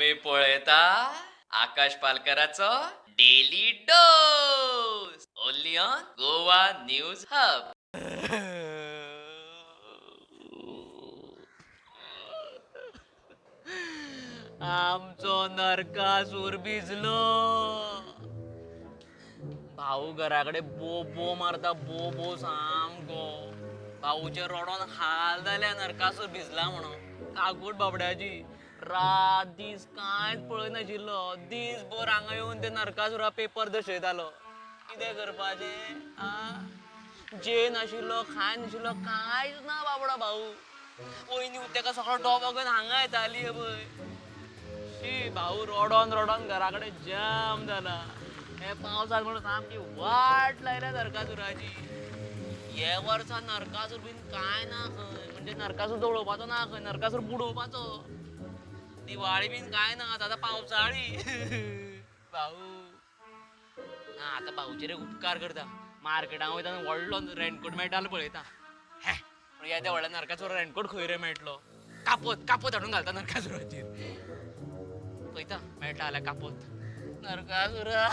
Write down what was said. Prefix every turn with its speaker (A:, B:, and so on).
A: तुम्ही पळयता आकाश पालकराचो daily dose, only on Goa news hub.
B: आमचो नरकासूर भिजलो. भाऊ घराकडे बो बो मारता, बो बो सामको. भाऊचे रडोन हाल जाल्या नरकासूर भिजला म्हणून. काकूट बाबड्याची. रात दीस कांयच पळय नाशिल्लो. दीसभर हांगा येवन ते नरकासुरा पेपर दर्शयतालो. कितें करपाचें आ? जे नाशिल्लो, खाय नाशिल्लो, कांयच ना बाबडो भाऊ. वयनी तेका सगळो डोबो घेवन हांगा येताली पळय. शी, भाऊ रडोन रडोन घरा कडेन जाम जाला. हे पावसान म्हणून सामकी वाट लायल्या नरकासुराची. हे वर्सा नरकासूर बीन कांय ना खंय. म्हणजे नरकासूर जळोवपाचो ना खंय, नरकासूर बुडोवपाचो. दिवाळी बीन कांय ना, आतां पावसाळी. भाऊ ना आतां भाऊचेर एक उपकार करता. मार्केटान वयता, व्हडलो रेनकोट मेळटा जाल्यार पळयता. हे पूण येद्या व्हडल्या नरकासूर रेनकोट खंय रे मेळटलो? कापोत कापोत हाडून घालता नरकासुराचेर. पळयता मेळटा जाल्यार कापोत. नरकासुरा.